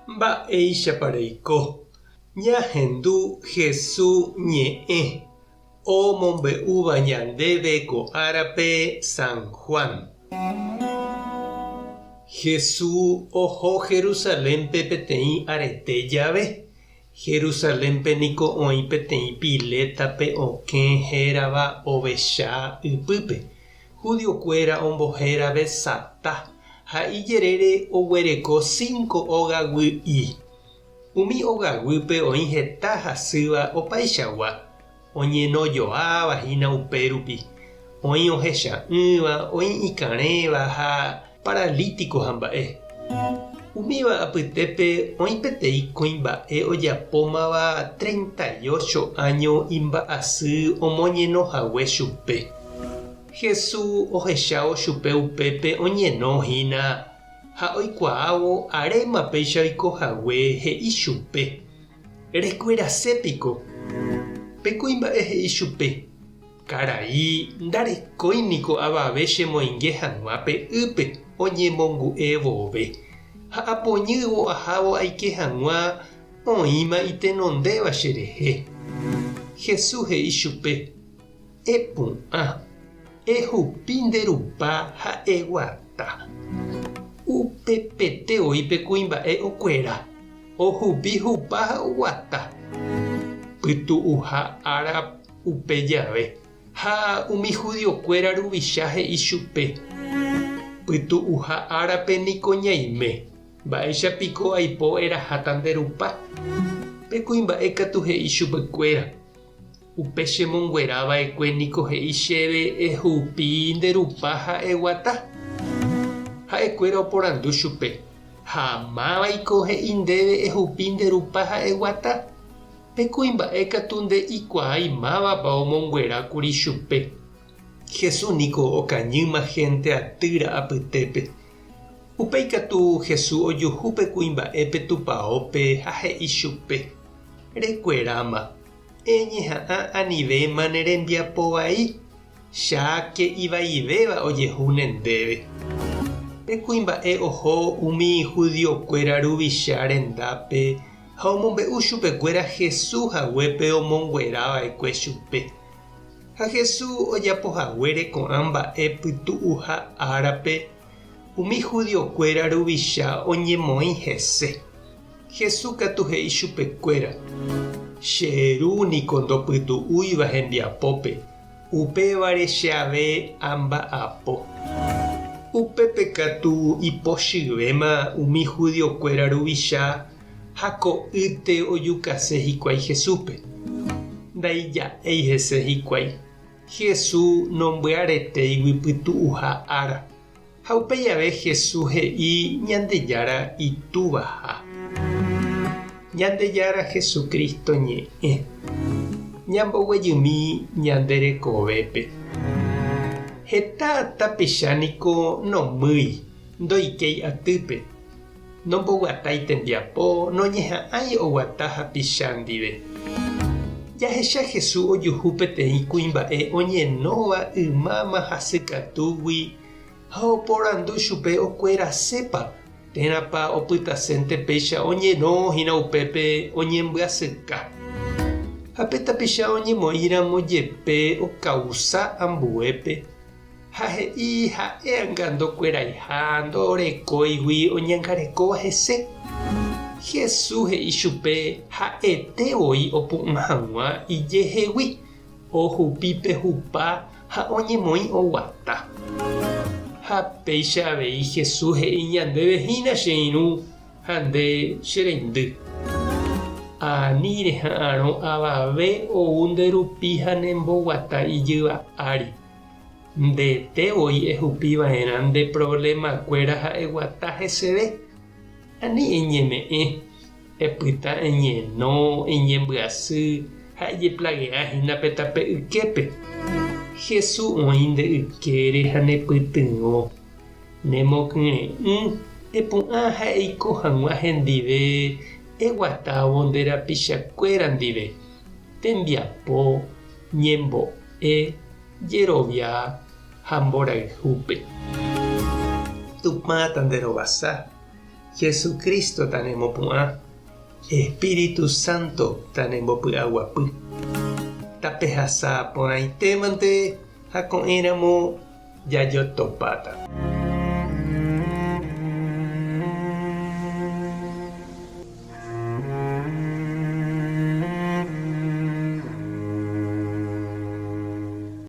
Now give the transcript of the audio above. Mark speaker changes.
Speaker 1: Mba'éichapa reiko? Ñahendu Hesu ñe'ẽ omombe'úva ñandéve ko árape San Juan. Hesu oho Jerusalénpe peteĩ arete jave. Jerusalénpe niko oĩ peteĩ pilétape okẽ hérava Ovecha ypýpe. Judiokuéra ombohéra Betzatá, ha ijerére oguereko cinco ógaguy'i. Umi ogaguýpe oĩ heta hasýva opaichagua, oñenojoáva hína upérupi, oĩ ohecha'ỹva, oĩ ikarẽva ha paralítiko hamba'e. Umíva apytépe oĩ peteĩ kuimba'e ojapómava 38 áño imba'asy omoñeno hague chupe. Jesús ohechávo chupe upépe oñeno hína Ha oikuaávo aréma péicha oiko hague, he'i chupe, Rekuerase piko? Pe kuimba'e he'i chupe, Karai, ndarekói niko avave chemoinge hag̃ua pe ýpe oñemongu'e vove, ha apoñývo ahávo aike hag̃ua oĩma itenondéva cherehe. Jesús he'i chupe, Epu'ã, ehupi nde rupa ha eguata. Upepete voi pe kuimba'e okuera, ohupi hupa ha oguata. Pytu'uha ára upe jave, ha umi judiokuéra ruvicha he'i chupe, Pytu'uha árape niko ñaime, mba'éicha piko aipo eraháta nde rupa? Pe kuimba'e katu he'i chupekuéra, Upe chemonguera va'ekue niko he'i chéve ehupi nde rupa ha eguata. Ha'ekuéra oporandu chupe, Ha mávaiko he'i ndéve ehupi nde rupa ha eguata? Pe kuimba'e katu nde'ikuaái mávapa omonguera kuri chupe. Jesús niko okañýma hénte atýra apytépe. Upéi katu Jesús ojuhu pe kuimba'épe tupaópe ha he'i chupe, Rekueráma. Eñeha'ã anivéma ne rembiapo vai, cháke ivaivéva ojehúne ndéve. Pe kuimba'e oho umi judiokuéra ruvicha rendápe ha omombe'u chupekuéra Jesús haguépe omonguera va'ekue chupe. Ha Jesús ojapo haguére ko'ã mba'e pytu'uha árape, umi judiokuéra ruvicha oñemoĩ hese. Jesús katu he'i chupekuéra, Che Ru niko ndopytu'úiva hembiapópe, upévare che ave amba'apo. Upépe katu ipochyvéma umi judiokuéra ruvicha ha ko'ýte ojukase hikuái Jesúspe. Ndaija'éi hese hikuái, Jesús nombyaretéigui pytu'uha ára. Ha upe jave Jesús he'i Ñandejára Itúvaha. Ñandejára Jesucristo ñe'ẽ. Ñamboguejymi ñande rekovépe. Heta tapicha niko nomýi, ndoikéi atýpe, nomboguatái tembiapo, noñeha'ãi oguata hapicha ndive. Jahecha Jesús ojuhu peteĩ kuimba'e oñenóva ymáma hasykatúgui ha oporandu chupe okuerasépa térãpa opytasénte péicha oñeno hína upépe oñembyasyka. Ha pe tapicha oñemoĩramo jepe okausa ambuépe ha he'i ha'e anga ndokueraiha ndorekóigui oñangarekóva hese. Jesús he'i chupe ha'ete voi opu'ã hag̃ua ijehegui. Ohupi pe hupa ha oñemoĩ oguata. Ha péicha avei Jesús he'i ñandéve hína che irũ ha nde che reindy. Ani reha'arõ avave ou nde rupi ha nemboguata ijyva ári. Ndete voi ehupi va'erã nde provlemakuéra ha eguata heseve. Ani eñeme'ẽ. Epyta eñeno, eñembyasy ha ejeplagea hína pe tape yképe. Jesús oĩ nde ykére ha nepytyvõ. Nemokyre'ỹ, epu'ã ha eiko hag̃ua hendive eguatávo nde rapichakuéra ndive, tembiapo, ñembo'e, jerovia ha mborayhúpe. Tupã tanderovasa. Jesucristo tanemopu'ã, Espíritu Santo tanembopy'aguapy. Tapehasa porãitémante ha ko'ẽramo jajotopáta.